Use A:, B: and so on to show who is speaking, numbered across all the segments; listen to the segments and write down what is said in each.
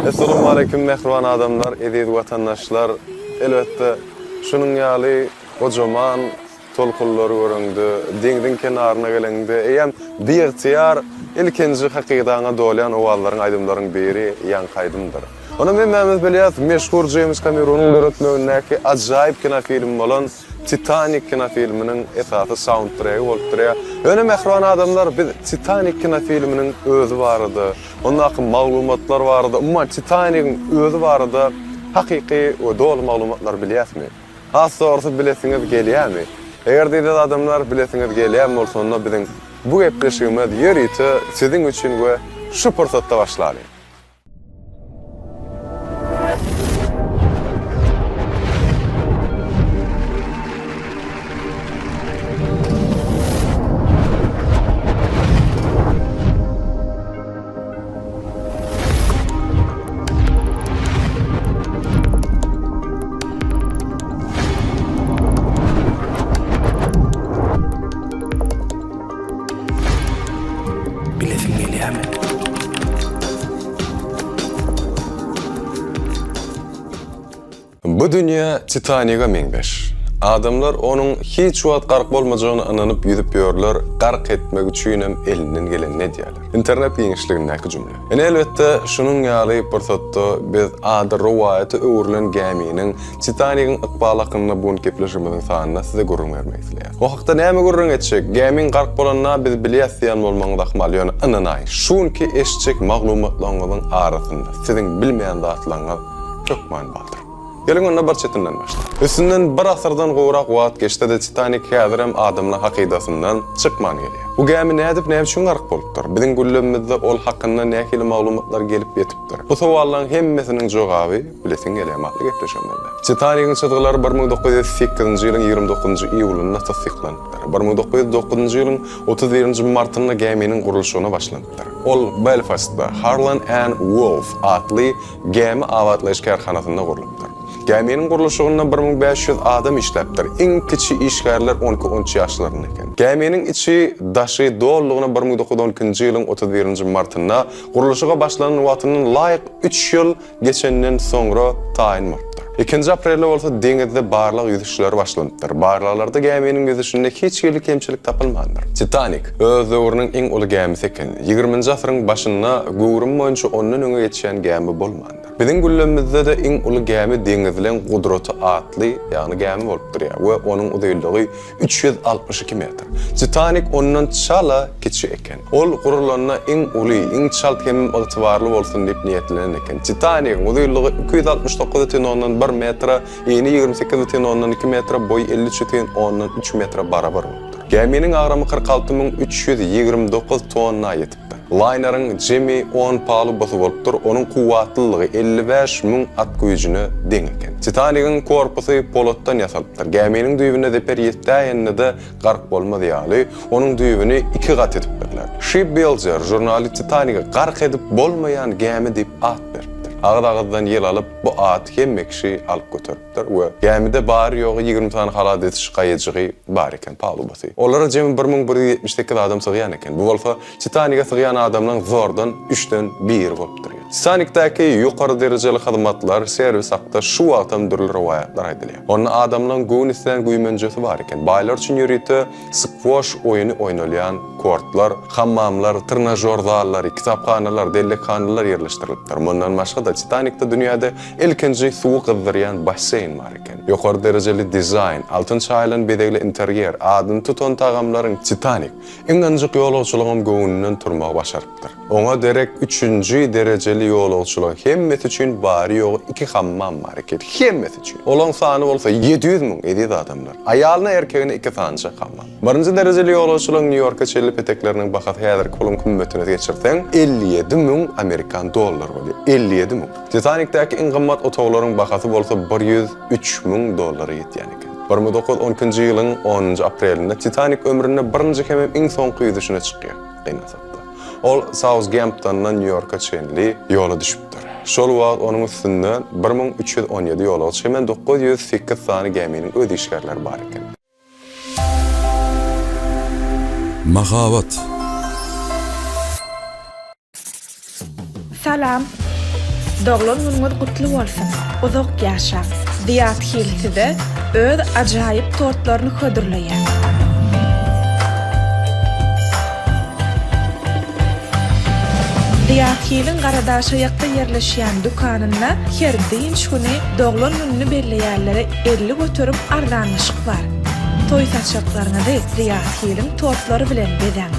A: Essalawmaleýkim mähriban adamlar, eziz watandaşlar! Elbetde, şunuň ýaly gojaman tolkunlary göreňde, deňziň kenaryna geleňde, eýýäm biygtyýar ilkinji hakydaňa dolýan owazlaryň, aýdymlaryň biri ýaňky aýdymdyr. Onam hemmämiz bilýäris, meşhur Jeýms Kameronyň döretmegindäki ajaýyp kinofilm bolan Titanik kinofilminiň esasy saundtregi bolup durýar. Ýöne mähriban adamlar biz Titanik kinofilminiň özi barada, ondaky maglumatlar barada, umuman Titanigiň özi barada hakyky we doly maglumatlary bilýäsmi? Has dogrusy bilesiňiz gelýärmi? Eger-de eziz adamlar bilesiňiz gelýän bolsa onda biziň bu gepleşigimiz ýörite siziň üçin we şu pursatda başlaly.
B: Bilesiň gelýärmi?
A: Bu dünýä Titanika meňzeş. Adamlar onuň hiç wagt gark bolmajagyna ynanyp ýüzüp ýörler, gark etmek üçinem elinden gelenini edýärler. Internet giňişligindäki jümle. Ine elbetde şunuň ýaly pursatda biz ady rowaýata öwrülen gäminiň Titanigiň ykbaly hakynda bu günki gepleşigimiziň sanynda size gürrüň bermek isleýäris. O hakda näme gürrüň etjek? Gämiň gark bolanyna biz bilýäs diýen bolmagyňyz ahmal, ýöne ynanaýyň, şu günki eşitjek maglumatlaryňyzyň arasynda siziň bilmeýän zatlaryňyz hökman bardyr. Geliň onda bir çetinden başlalyň. Üstünden bir asyrdan gowrak wagt geçse-de Titanik häzirem adamlaň hakydasyndan çykman gelýär. Bu gämi nädip näme üçin gark bolupdyr? Biziň gündemimizde ol hakynda nähili maglumatlar gelip ýetipdir? Bu sowallaryň hemmesiniň jogaby Bilesiň gelýär atly gepleşigimizde. Titanigiň çyzgylary 1908-nji ýylyň 29-njy iýulynda tassyklanypdyr. 1909-njy ýylyň 31-nji martynda gäminiň gurluşygyna başlanypdyr. Ol Belfastda Harland and Wolff atly gämi abatlaýyş kärhanasynda gurlupdyr. Gäminiň gurluşygynda 1500 adam işläpdir. Iň kiçi işgärler on iki-on üç ýaşlarynda eken. Gäminiň içi, daşy dolulygyna 1912-nji ýylyň 31-nji martynda gurluşyga başlanan wagtyndan laýyk üç ýyl geçenden soňra taýyn bolupdyr. Ikinji aprelde bolsa deňizde barlag ýüzüşleri başlanypdyr. Barlaglarda gäminiň ýüzüşinde hiç hili kemçilik tapylmandyr. Titanik, öz döwrüniň iň uly gämisi eken. Ýigriminji asyryň başynda göwrümi boýunça ondan öňe geçýän gämi bolmandyr. Biziň güllemimizde-de iň uly gämi Deňizleň gudraty atly, ýagny gämi bolup durýar we onuň uzynlygy 362 metr. Titanik ondan çala kiçi eken. Ol gurulanda iň uly, iň çalt hemem ygtybarly bolsun diýip niýetlenen eken. Titanigiň uzynlygy 269,1 metre, eni 28,2 metre, boýy 53,3 metre barabar bolupdyr. Gäminiň agramy 46 329 tonna ýetipdir. Laýneriň jemi on palubasy bolupdyr, onuň kuwwatlylygy 55 müň at güýjüne deň eken. Titanigiň korpusy polatdan ýasalypdyr. Gäminiň düýbüne zeper ýetäýende-de gark bolmaz ýaly, onuň düýbüni iki gat edipdirler. Shipbuilder žurnaly Titanige gark edip bolmaýan gämi diýip at beripdir. Agyz-agyzdan ýel alyp, bu ady hemme kişi alyp göteripdir we gämide bary-ýogy 20 sany halas ediş gaýyjygy bar eken, palubasy. Olara jemi 1178 adam sygýan eken. Bu bolsa Titanige sygýan adamlaryň zordan üçden biri bolup durýar. Titanikdäki ýokary derejeli hyzmatlar, serwis hakda şu wagtam dürli rowaýatlar aýdylýar. Onda adamlaryň göwün islän güýmenjesi bar eken. Baýlar üçin ýörite skwoş oýny oýnalýan kortlar, hammamlar, trenažor zallary, kitaphanalar, dellekhanalar ýerleşdirilipdir. Mundan başga-da, Titanikde dünýäde ilkinji suwy gyzdyrýan basseýn bar eken. Ýokary derejeli dizaýn, altyn çaýylan bezegli interýer, adyny tutan tagamlaryň Titanik Iň ynjyk ýolagçylaryňam göwnünden turmagy başarypdyr. Oňa derek üçünji derejeli ýolagçylaryň hemmesi üçin bary-ýogy iki hammam bar eken. Hemmesi üçin! Olaryň sany bolsa 700 müň, eziz adamlar. Aýalyna-erkegine iki sanyjak hammam. Birinji derejeli ýolagçylaryň Nýu-Ýorka çenli petekleriniň bahasy häzirki puluň hümmetine geçirseň, 57 müň amerikan dollary bolýar. 57 müň! Titanikdäki iň gymmat otaglaryň bahasy bolsa 103 müň dollara ýetýän eken. 1912-nji ýylyň onunjy aprelinde Titanik ömründe birinji hemem iň soňky ýüzüşine çykýar, gynansakda. Ol Sauzgemptondan Nýu-Ýorka çenli ýola düşüpdir. Şol wagt onuň üstünde 1317 ýolagçy hemem 908 sany gäminiň öz işgärleri bar eken.
C: Mahabat.
D: Salam! Doglan günüňiz gutly bolsun! Uzak ýaşaň! Zyýat Hil size öz ajaýyp tortlaryny hödürleýär. Zyýat Hiliň Garadaşaýakda ýerleşýän dükanynda her dynç güni doglan gününi belleýänlere 50% arzanlaşyk bar. Toý saçaklaryňyzy Zyýat Hiliň tortlary bilen bezäň!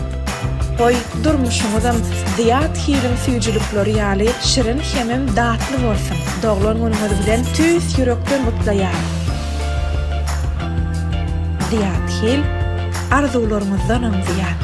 D: Goý, durmuşyňyzam Zyýat Hiliň süýjülikleri ýaly şirin hemem datly bolsun! Doglan günüňiz bilen tüýs ýürekden gutlaýarys! Zyýat Hil, arzuwlaryňyzdanam zyýat!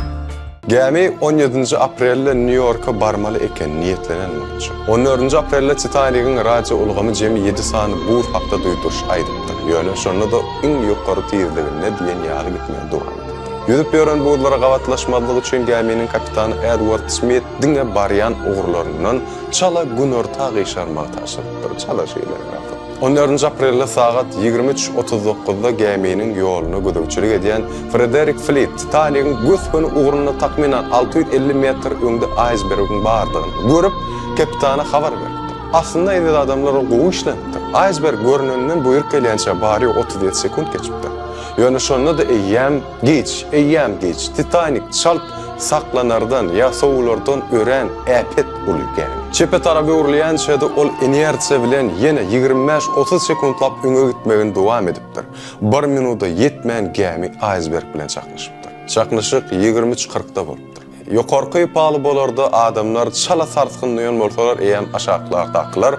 A: Gämi on ýedinji aprelde Nýu-Ýorka barmaly eken, niýetlenen boýunça. On dördünji aprelde Titanigiň radio ulgamy jemi ýedi sany buz hakda duýduryş aýdypdyr, ýöne şonda-da iň ýokary tizliginde diýen ýaly gitmegi dowam edipdir. Ýüzüp ýören buzlara gabatlaşmazlyk üçin gäminiň kapitany Edward Smit diňe barýan ugurlaryndan çala günorta gyşarmagy tabşyrypdyr, çala şeýleräk. On dördünji aprelde sagat 23:39-da gäminiň ýoluna gözegçilik edýän Frederik Flit Titanigiň gös-göni ugrunda takmynan 650 metr öňde aýsbergiň bardygyny görüp, kapitana habar beripdir. Aslynda eziz adamlar ol gowy işlenipdir. Aýsberg görneninden buýruk gelýänçä bary-ýogy 37 sekunt geçipdir. Ýöne şonda-da eýýäm giç, eýýäm giç. Titanik çalt saklanardan ýa sowulardan örän äpet uly gämi. Çepe tarap öwrülýänçä-de ol inersiýa bilen ýene 25-30 sekuntlap öňe gitmegini dowam edipdir. Bir minuda ýetmän gämi aýsberg bilen çaknyşypdyr. Çaknyşyk 23 kyrkda bolupdyr. Ýokarky palubalarda adamlar çala sarsgyn duýan bolsalar, eýýäm aşaklardakylar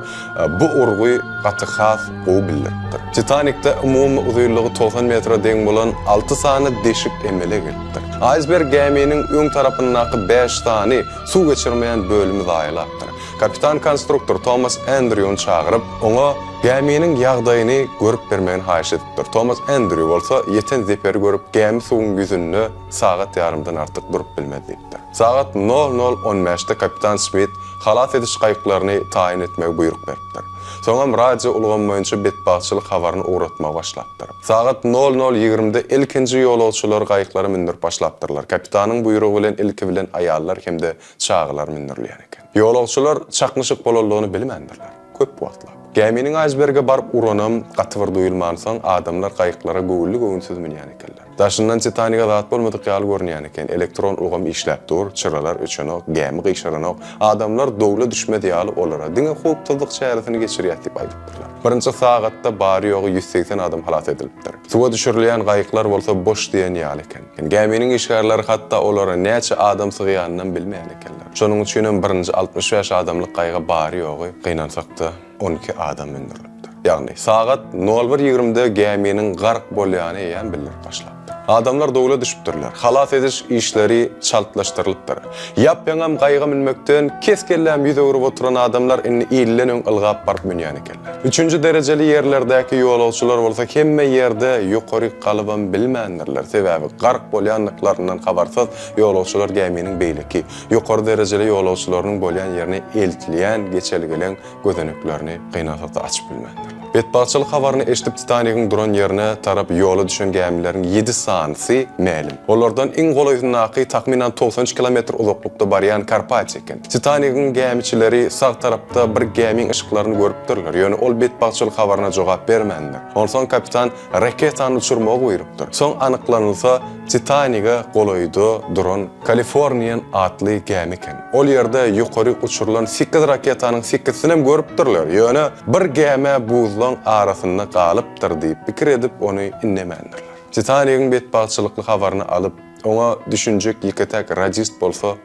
A: bu urgy gaty has gowy bildiripdir. Titanikde umumy uzynlygy 90 metre deň bolan alty sany deşik emele gelipdir. Aýsberg gäminiň öň tarapyndaky bäş sany suw geçirmeýän bölümi zaýalapdyr. Kapitan-konstruktor Tomas Endrýuny çagyryp, oňa gäminiň ýagdaýyny görüp bermegini haýyş edipdir. Tomas Endrýu bolsa ýeten zeperi görüp, gämi suwuň ýüzünde sagat ýarymdan artyk durup bilmez diýipdir. Sagat nol nol on bäşde kapitan Smit halas ediş gaýyklaryny taýyn etmegi buýruk beripdir. Soňam radio ulgam boýunça betbagtçylyk habaryny ugratmagy başlapdyr. Sagat nol nol ýigrimide ilkinji ýolagçylary gaýyklara mündürip başlapdyrlar. Kapitanyň buýrugy bilen ilki bilen aýallar hem-de çagalar mündürilýän eken. Ýolagçylar çaknyşyk bolanlygyny bilmändirler. Köp wagtlap. Gäminiň aýsberge baryp uranam gaty bir duýulmansoň, adamlar gaýyklara göwünli-göwünsiz münýän ekenler. Daşyndan Titanika zat bolmadyk ýaly görünýän eken. Elektron ulgam işläp dur, çyralar öçenok, gämi gyşaranok. Adamlar dowla düşmez ýaly olara diňe howpsuzlyk çäresini geçirýäs diýip aýdypdyrlar. Birinji sagatda bary-ýogy 180 adam halas edilipdir. Suwa düşürilýän gaýyklar bolsa boş diýen ýaly eken. Gäminiň işgärleri hatda olara näçe adam sygýanynam bilmeýän ekenler. Şonuň üçinem birinji 65 adamlyk gaýyga bary-ýogy, gynansakda, 12 adam mündürilipdir. Ýagny, sagat nol bir ýigrimide gäminiň gark bolýany eýýäm bildirip başlapdyr. Adamlar dowla düşüpdirler. Halas ediş işleri çaltlaşdyrylypdyr. Ýap-ýaňam gaýyga münmekden kes-kelläm ýüz öwrüp oturan adamlar indi ilden öň ylgap baryp münýän ekenler. Üçünji derejeli ýerlerdäki ýolagçylar bolsa hemme ýerde ýokaryk galybam bilmändirler. Sebäbi gark bolýandyklaryndan habarsyz ýolagçylar gäminiň beýleki, ýokary derejeli ýolagçylarynyň bolýan ýerine eltilýän geçelgeleň gözeneklerini gynansakda açyp bilmändirler. Betbagtçylyk habaryny eşidip Titanigiň duran ýerine tarap ýola düşen gämileriň ýedi sanysy mälim. Olardan iň golaýyndaky takmynan 93 kilometr uzaklykda barýan Karpatiýa eken. Titanigiň gämiçileri sag tarapda bir gämiň yşyklaryny görüpdirler, ýöne ol betbagtçylyk habaryna jogap bermändir. Onsoň kapitan raketany uçurmagy buýrupdyr. Soň anyklanylsa, Titanige golaýda duran Kaliforniýan atly gämi eken. Ol ýerde ýokary uçurylan sekiz raketanyň sekizsinem görüpdirler, ýöne bir gämä buzlaň arasynda galypdyr diýip pikir edip ony innemändirler. Titanigiň betbagtçylykly habaryny alyp, oňa düşünjek ýeke-täk radist bolsa,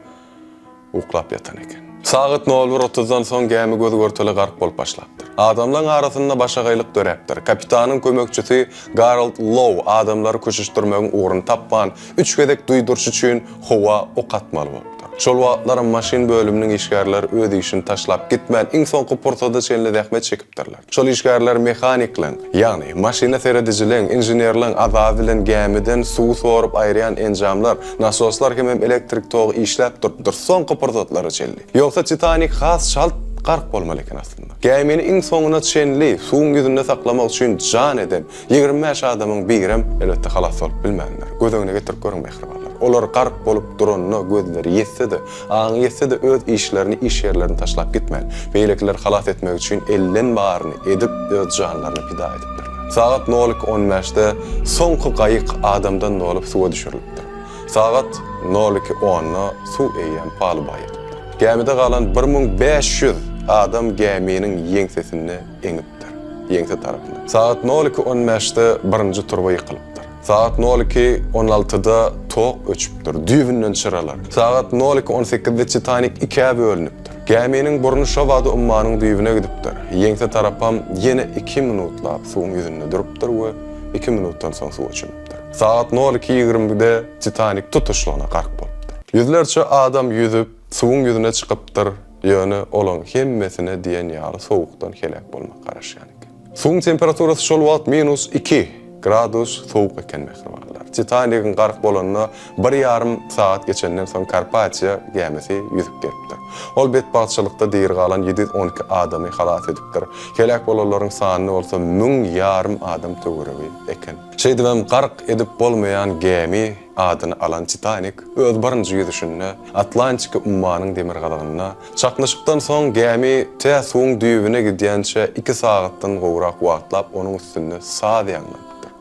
A: uklap ýatan eken. Sagat nol bir otuzdan soň gämi göz-görtele gark bolup başlapdyr. Adamlaň arasynda başagaýlyk döräpdir. Kapitanyň kömekçisi Garold Lou adamlary köşeşdirmegiň ugruny tapman, üç gezek duýduryş üçin howa ok atmaly bolupdyr. Şol wagtlaram maşyn bölüminiň işgärleri öz işini taşlap gitmän, iň soňky pursada çenli zähmet çekipdirler. Şol işgärler mehanikleň, ýagny maşyna seredijileň, inženerleň azaby bilen gämiden suwy sorup aýyrýan enjamlar, nasoslar hemem elektrik togy işläp durupdyr soňky pursatlara çenli. Ýogsa Titanik has çalt gark bolmaly eken aslynda. Gämini iň soňuna çenli suwuň ýüzünde saklamak üçin jan eden 25 adamyň birem elbetde halas bolup bilmändir. Göz öňüne getirip görüň mähribanlar. Olar gark bolup duranyna gözleri ýetse-de, aňy ýetse-de öz işlerini, iş ýerlerini taşlap gitmän, beýlekileri halas etmek üçin elden baryny edip öz janlaryny pida edipdirler. Sagat nol iki on bäşde soňky gaýyk adamdan dolup suwa düşürilipdir. Sagat nol iki onda suw eýýäm paluba ýetipdir. Gämide galan 1500 adam gäminiň ýeňsesinde eňipdir. Ýeňse tarapyna. Sagat nol iki on bäşde birinji turba ýykylypdyr. Sagat nol iki on altyda tok öçüpdir, düýbünden çyralar. Sagat nol iki on sekizde Titanik ikä bölünipdir. Gäminiň burny şobada ummanyň düýbüne gidipdir. Ýeňse tarapam ýene iki minutlap suwuň ýüzünde durupdyr we iki minutdan soň suwa çümüpdir. Sagat nol iki ýigrimide Titanik tutuşlygyna gark bolupdyr. Ýüzlerçe adam ýüzüp, suwuň ýüzüne çykypdyr, ýöne olaň hemmesine diýen ýaly sowukdan heläk bolmak garaşýan eken. Suwuň temperaturasy şol wagt minus iki gradus sowuk eken mähribanlar. Titanigiň gark bolanyna bir ýarym sagat geçenden soň Karpatiýa gämisi ýüzüp gelipdir. Ol betbagtçylykda diri galan 712 adamy halas edipdir. Heläk bolanlaryň sanyny bolsa müň ýarym adam töweregi eken. Şeýdibem gark edip bolmaýan gämi adyny alan Titanik öz birinji ýüzüşinde Atlantiki ummanyň demirgazygynda çaknyşykdan soň gämi tä suwuň düýbüne gidýänçä iki sagatdan gowrak wagtlap onuň üstünde saz ýaňlanypdyr.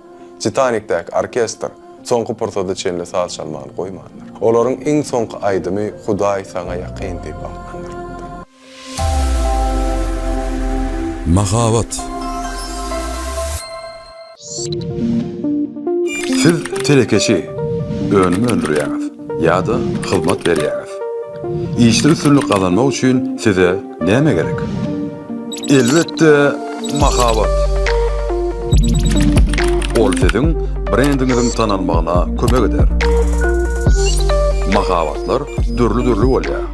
A: Titanikdäki orkestr soňky pursada çenli saz çalmagyny goýmandyr. Olaryň iň soňky aýdymy Hudaý saňa ýakyn diýip atlandyrylypdyr.
C: Mahabat. Siz telekeçi, önüm öndürýäňiz ýa-da hyzmat berýäňiz. Işde üstünlik gazanmak üçin size näme gerek? Elbetde, mahabat. Ol siziň brendiňiziň tanalmagyna kömek eder. Mahabatlar dürli-dürli bolýar.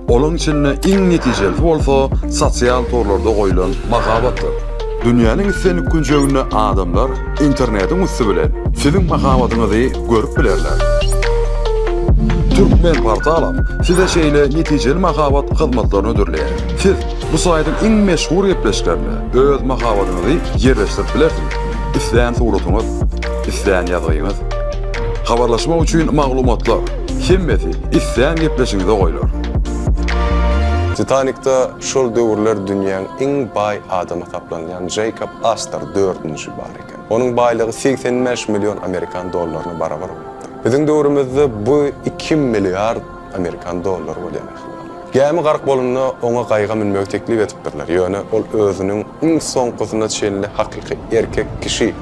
C: Olaň içinde iň netijelisi bolsa sosial torlarda goýlan mahabatdyr. Dünýäniň islendik künjeginde adamlar internetiň üsti bilen siziň mahabatyňyzy görüp bilerler. Türkmenportalam size şeýle netijeli mahabat hyzmatlaryny hödürleýär. Siz bu saýtyň iň meşhur gepleşiklerinde öz mahabatyňyzy ýerleşdirip bilersiňiz. Islän suratyňyz, islän ýazgyňyz. Habarlaşmak üçin maglumatlar. Hemmesi islän gepleşigiňize goýlar.
A: Titanikde şol döwürler dünýäň iň baý adamy hasaplanylýan Jeýkob Astor dördünji bar eken. Onuň baýlygy 85 million amerikan dollaryna barabar bolupdyr. Biziň döwrümizde bu iki milliard amerikan dollary bolýan ähtimal. Gämi gark bolanda oňa gaýyga münmegi teklip edipdirler, ýöne ol özüniň iň soňkusyna çenli hakyky erkek kişi,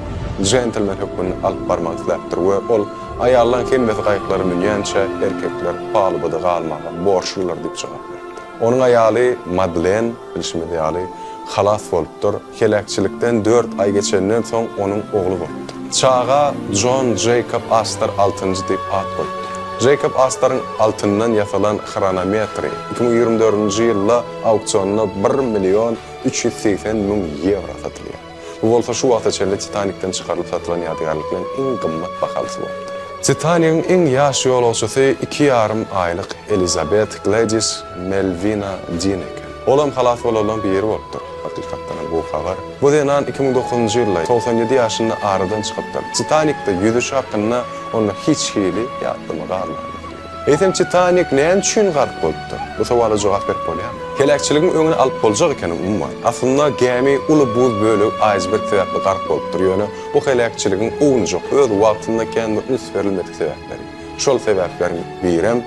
A: jentlmen hökmünde alyp barmak isläpdir we ol Aýallaň hemmesi gaýyklara münýänçä erkekler palubada galmaga borçlular diýip jogap beripdir. Onuň aýaly Madlen, bilşimiz ýaly, halas bolupdyr. Heläkçilikden dört aý geçenden soň onuň ogly bolupdyr. Çaga Jon Jeýkob Astor altynjy diýip at goýupdyr. Jeýkob Astoryň altyndan ýasalan hronometri 2024-nji ýylda auksionda bir million 380 müň ýewro satylýar. Bu bolsa şu wagta çenli Titanikden çykarylyp satylan ýadygärlikleriň iň gymmat bahalysy bolupdyr. Titanigiň iň ýaş ýolagçysy iki ýarym aýlyk Elizabet Gledis Melwina Din eken. Olam halas bolanlaryň biri bolupdyr. Hakykatdan hem gowy habar. Bu zenan 2009-njy ýylda, 97 ýaşynda aradan çykypdyr. Titanikde ýüzüşi hakynda onda hiç hili ýatlama galmandyr. Eýsem Titanik näme üçin gark bolupdyr? Bu sowala jogap berip bolýarmy? Heläkçiligiň öňüni alyp boljak ekeni umuman. Aslynda gämi uly buz bölegi aýsberg sebäpli gark bolupdyr, ýöne bu heläkçiligiň ownujak, öz wagtynda kän bir üns berilmedik sebäpleri. Şol sebäpleriň birem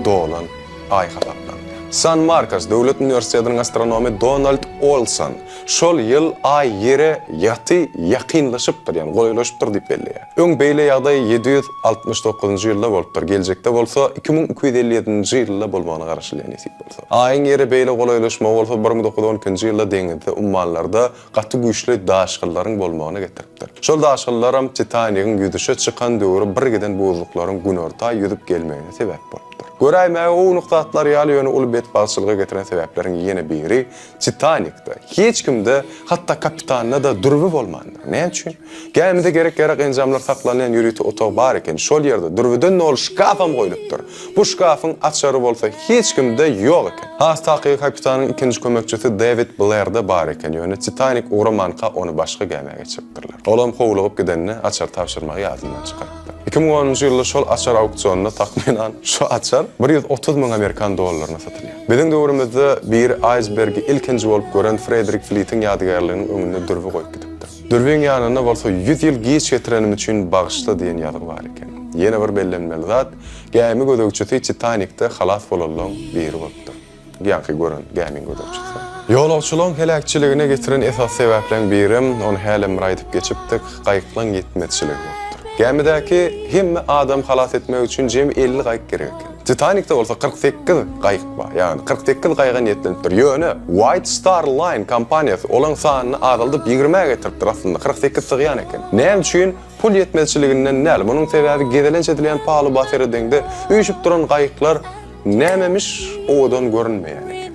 A: dolan Aý hasaplanylýar. San Markos döwlet uniwersitetiniň astronomy Donald Olson şol ýyl Aý Ýere ýaty ýakynlaşypdyr, ýagny golaýlaşypdyr diýip belleýär. Öň beýle ýagdaý 769-njy ýylda bolupdyr, geljekde bolsa 2257-nji ýylda bolmagyna garaşylýar nesip bolsa. Aýyň Ýere beýle golaýlaşmagy bolsa 1912-nji ýylda deňizde, ummanlarda gaty güýçli daşgynlaryň bolmagyna getiripdir. Şol daşgynlaram Titanigiň ýüzüşe çykan döwri bir giden buzluklaryň günorta ýüzüp gelmegine sebäp bolupdyr. Göräýmäge ownuk zatlar ýaly ýöne uly betbagtçylyga getiren sebäpleriň ýene biri Titanikde hiç kimde, hatda kapitanda-da dürbi bolmandyr. Näme üçin? Gämide gerek-ýarak enjamlar saklanýan ýörite otag bar eken, şol ýerde dürbüden doly şkafam goýlupdyr. Bu şkafyň açary bolsa hiç kimde ýok eken. Has takygy kapitanyň ikinji kömekçisi Dewid Blerde bar eken, ýöne Titanik ugramanka ony başga gämä geçiripdirler. Olam howlugyp gidende açary tabşyrmagy ýadyndan çykarypdyr. 2010-njy ýylda şol açar auksionda takmynan şu açar 130 müň amerikan dollaryna satylýar. Biziň döwrümizde biri aýsbergi ilkinji bolup gören Frederik Flitiň ýadygärliginiň öňünde dürbi goýup gidipdir. Dürbiň ýanynda bolsa Ýüz ýyl giç getirenim üçin bagyşla diýen ýazgy bar eken. Ýene bir bellenmeli zat, gämi gözegçisi Titanikde halas bolanlaryň biri bolupdyr. Ýaňky gören gämiň gözegçisi. Ýolagçylaryň heläkçiligine getiren esasy sebäpleriň birem, ony hälem bir aýdyp geçipdik, gaýyklaryň ýetmezçiligi bolupdyr. Gämidäki hemme adamy halas etmek üçin jemi 50 gaýyk gerek eken. Titanikde bolsa 48 gaýyk bar, ýagny 48 gaýyga niýetlenipdir. Ýöne White Star Line kompaniýasy olaň sanyny azaldyp ýigrimä getiripdir, aslynda 48 sygýan eken. Näme üçin? Pul ýetmezçiliginden däl, munuň sebäbi gezelenç edilýän paluba seredeňde üýşüp duran gaýyklar Nämemiş owadan görünmeýän eken.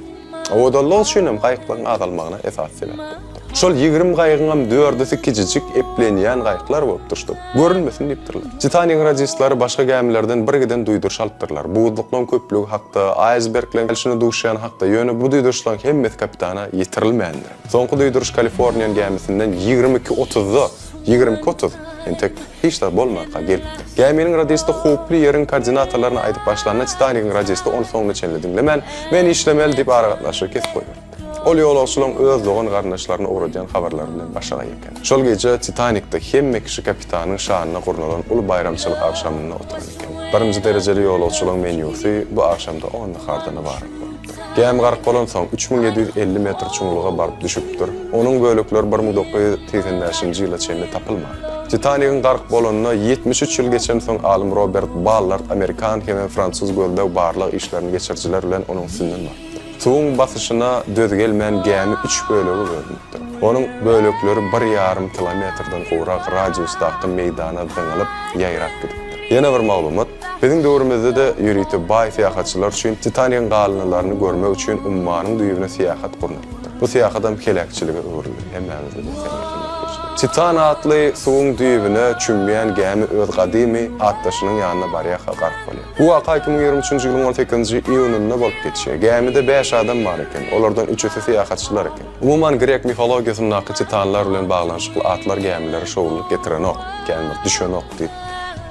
A: Owadanlygy üçinem gaýyklaryň azalmagyna esasy sebäp bolupdyr. Şol 20 gaýygyňam dördüsi kiçijik eplenýän gaýyklar bolupdyr, ştob görünmesin diýipdirler. Titanigiň radistleri başga gämilerden birgiden duýduryş alypdyrlar. Buzluklaryň köplügi hakda, aýsbergleriň gelşine duşýany hakda, ýöne bu duýduryşlaryň hemmesi kapitana ýetirilmändir. Soňky duýduryş Kaliforniýan gämisinden 22 otuzda, 22.30, entek Hiç zat bolmanka gelipdir. Gäminiň radisti howply ýeriň koordinatalaryny aýdyp başlanda Titanigiň radisti ony soňuna çenli diňlemän, Men işlemeli diýip aragatnaşygy kesip goýberipdir. Ol ýolagçylaryň öz dogan-garyndaşlaryna ugradýan habarlary bilen başagaý eken. Şol gije Titanikde hemme kişi kapitanyň şanyna gurnalan uly baýramçylyk agşamynda oturan eken. Birinji derejeli ýolagçylaryň menýusy bu agşamda on nahardan ybarat bolupdyr. Gämi gark bolansoň, 3750 metr çuňluga baryp düşüpdir. Onuň bölekleri 1985-nji ýyla çenli tapylmandyr. Titanigiň gark bolanyna 73 ýyl geçensoň alym Robert Ballard amerikan hemem fransuz gözleg-barlag işlerini geçirijiler bilen onuň üstünden barypdyr. Suwuň basyşyna döz gelmän gämi üç bölege bölünipdir. Onuň bölekleri bir ýarym kilometrden gowrak radiusdaky meýdana zyňylyp, ýaýrap gidipdir. Ýene bir maglumat, Biziň döwrümizde-de ýörite baý syýahatçylar üçin Titanigiň galyndylaryny görmek üçin ummanyň düýbüne syýahat gurnalypdyr. Bu syýahatam heläkçilige öwrüldi. Hemmämiz bilýäs heläkçilik nähili. Titan atly suwuň düýbüne çümýän gämi öz gadymy atdaşynyň ýanyna barýarka gark bolýar. Bu waka 2023-nji ýylyň on sekizinji iýunynda bolup geçýär. Gämide bäş adam bar eken. Olardan üçüsi syýahatçylar eken. Umuman grek mifologiýasyndaky titanlar bilen baglanyşykly atlar gämilere şowlulyk getirenok, kän bir düşenok diýip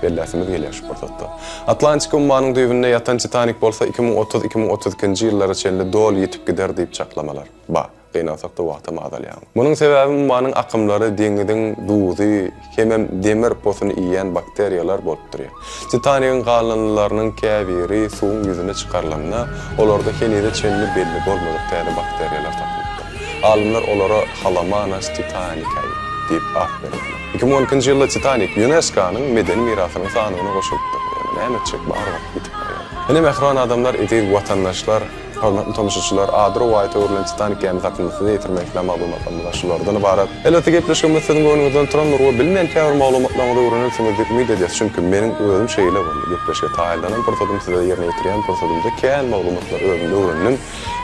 A: belläsimiz gelýär şu pursatda. Atlantika ummanyň düýbünde ýatan Titanik bolsa 2030, 2032-nji ýyllara çenli doly ýitip gider diýip çaklamalar bar. Gynansakda wagtam azalýar. Munuň sebäbi ummanyň akymlary, deňiziň duzy hemem demir posuny iýýän bakteriýalar bolup durýar. Titanigiň galyndylarynyň käbiri suwuň ýüzüne çykarylanda, olarda henize çenli belli bolmadyk täze bakteriýalar tapylypdyr. Alymlar olara Halomonas titanicae diýip at beripdirler. 2012-nji ýylda Titanik ÝUNESKO-nyň medeni mirasynyň sanawyna goşulypdyr. Ýöne näme etjek, barybir ýitip barýar. Ine, mähriban adamlar, eziz watandaşlar! Hormatly tomaşaçylar, ady rowaýata öwrülen Titanik gämisi hakynda size ýetirmek islän maglumatlarymyz-a şulardan ybarat. Elbetde gepleşigimiz siziň göwnüňizden turandyr we bilmeýän käbir maglumatlaryňyzy öwrenensiňiz diýip umyt edýäs. Çünki meniň özüm şeýle boldy. Gepleşige taýynlanan pursadym size ýerine ýetirýän pursadymda kän maglumatlary özüm öwrendim.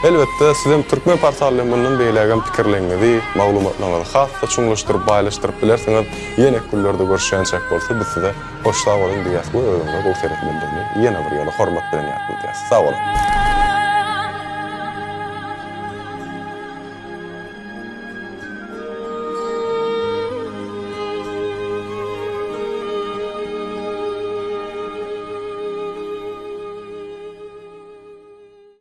A: Elbetde sizem Türkmen portal bilen mundan beýlägem pikirleriňizi, maglumatlaryňyzy has-da çuňlaşdyryp, baýlaşdyryp bilersiňiz. Ýene günlerde görüşýänçäk bolsa biz size Hoş sag boluň diýýäs we özüňize gowy seretmelidigini ýene bir ýola hormat bilen ýatladýas. Sag boluň.